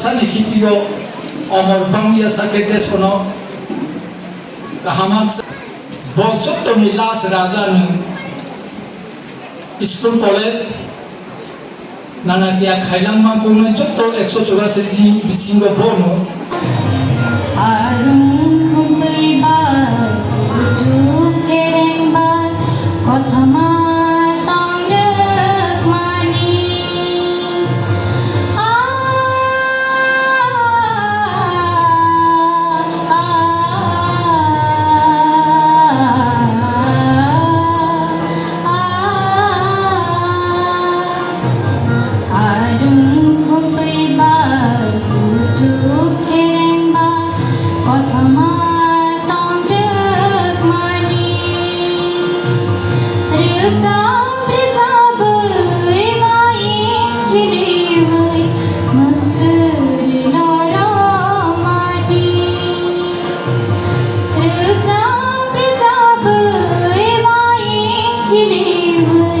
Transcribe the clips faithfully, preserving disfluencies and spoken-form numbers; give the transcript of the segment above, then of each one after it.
Ani khiphiro omor bangya sakhe desh kono kaham ang sa-, bo jottoni last raja ni school college nana tiya khailangma kungnai jotto ekso churasi bisingo bono. Arung khumtwi bai, kuchuk kereng bai, kothoma tong rwkmani. Arung khumtwi bai, kuchuk kereng bai, kothoma tong rwkmani. Rwchap rwchapwi maing khiliwi mwktwrwino romani. Rwchap rwchapwi maing khiliwi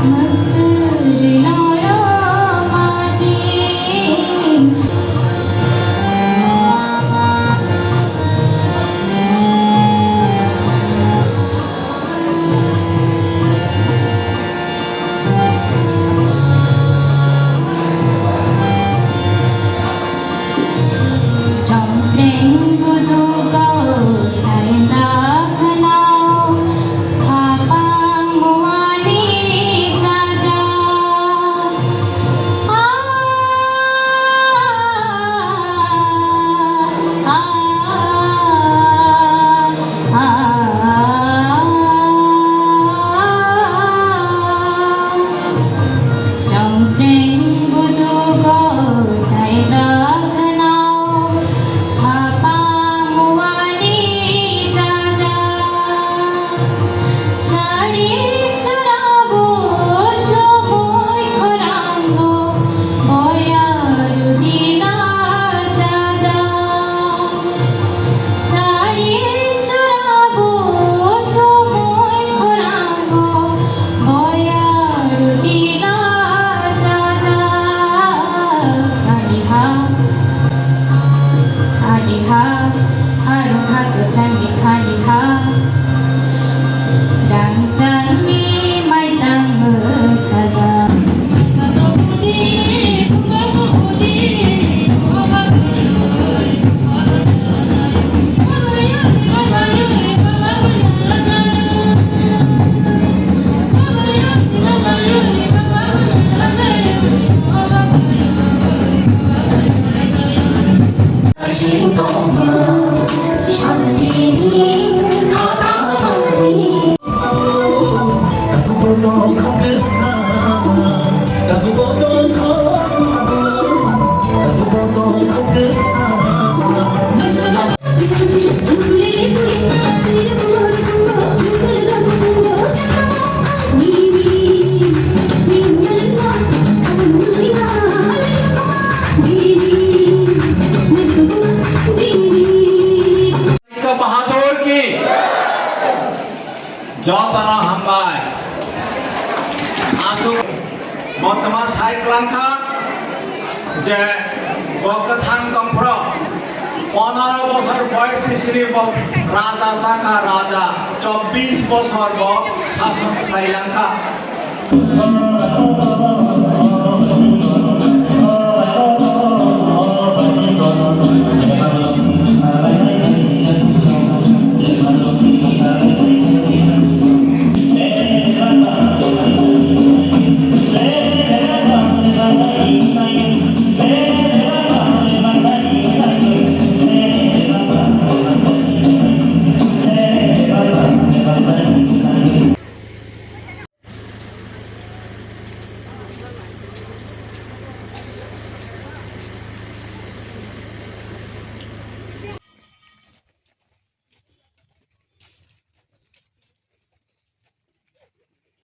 mwktwrwino romani. Chongpreng budugo sainda khwnao, khapang muani chaja. A, a, a, a, a. Chongpreng budugo saida khwnao, khapang muani chaja. Sari churabo somoi khorango, boya rudila chaja. Sari churabo somoi khorango, boya rudila chaja. Ani ha, ani ha, harung ha kwchangni khani ha. Rangchakni maitang mwsajak. Bahadur ki. Jotono hambai. Aswk bortoman sai kwlangkha je bo kwthang tongphuru ponero bosor boyes ni simi bo raja sakha, raja chobbish bosor bo sason khlailangkha.